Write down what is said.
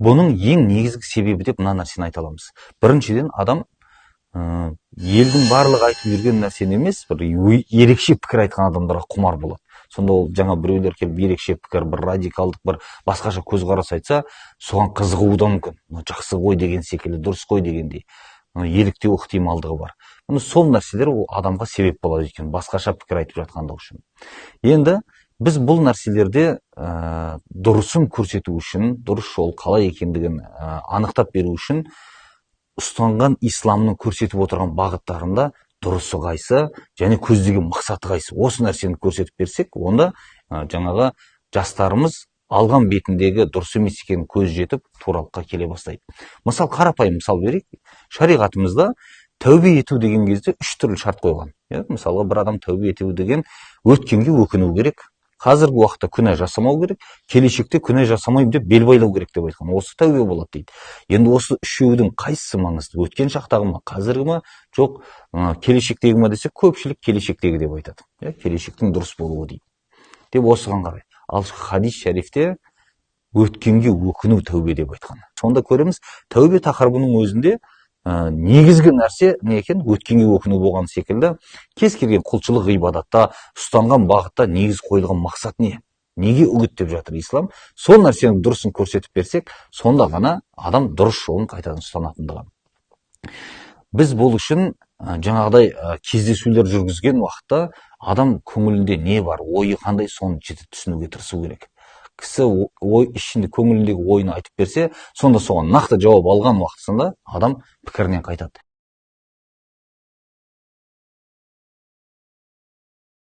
Бұның ең негізгі себебі деп мына нәрсені айта аламыз. Біріншіден, адам елдің барлығы айтып жүрген нәрсені емес, бір ерекше пікір айтқан адамдарға құмар болады. Сонда ол жаңа біреулер келіп ерекше пікір, бір радикалдық, бір басқаша көзқарас айтса, соған қызығуы да мүмкін. Мынау жақсы ғой деген секілді, дұрыс қой дегендей. Еліктеу ықтималдығы бар. Міне, сол нәрселер ол адамға себеп болады екен, басқаша пікір айтып жатқандығы үшін. Енді біз бұл нәрселерде дұрысын көрсету үшін, дұрыс жол қалай екендігін анықтап беру үшін ұстанған исламның көрсетіп отырған бағыттарында дұрысы қайсы және көздеген мақсаты қайсы, осы нәрсені көрсетіп берсек, онда жаңағы жастарымыз алған бетіндегі дұрыс емес екенін көз жетіп, туралыққа келе бастайды. Мысал, қарапайым мысал берейік. Шариғатымызда тәубе ету деген кезде үш түрлі шарт қойған. Иә, мысалға, бір адам тәубе ету деген өткенге өкіну керек, қазіргі уақытта күнә жасамау керек, келешекте күнә жасамаймын деп бел байлау керек деп айтқан. Осы тәубе болады дейді. Енді осы үшеудің қайсысы маңызды? Өткен шақтағы ма, қазіргі ма, жоқ, келешектегі ма десе, көпшілік келешектегі деп айтады. Иә, келешектің дұрыс болуы дейді. Деп осыған қарай. Ал хадис шарифте өткенге өкіну тәубе деп айтқан. Сонда көреміз, тәубе тақырыбының өзінде негізгі нәрсе не екен? Өткенге өкіну болған секілді, кез келген құлшылық ғибадатта, ұстанған бағытта негіз қойылған мақсат не? Неге үгіттеп жатыр ислам? Сол нәрсенің дұрысын көрсетіп берсек, сонда ғана адам дұрыс жолын қайтадан ұстанатындығы. Біз бұл үшін жаңағыдай кездесулер жүргізген уақытта адам көңілінде не бар, ойы қандай, соны жіті түсінуге тырысу керек. Кісі ой ішінде, көңіліндегі ойын айтып берсе, сонда соған нақты жауап алған уақытысында адам пікірінен қайтады.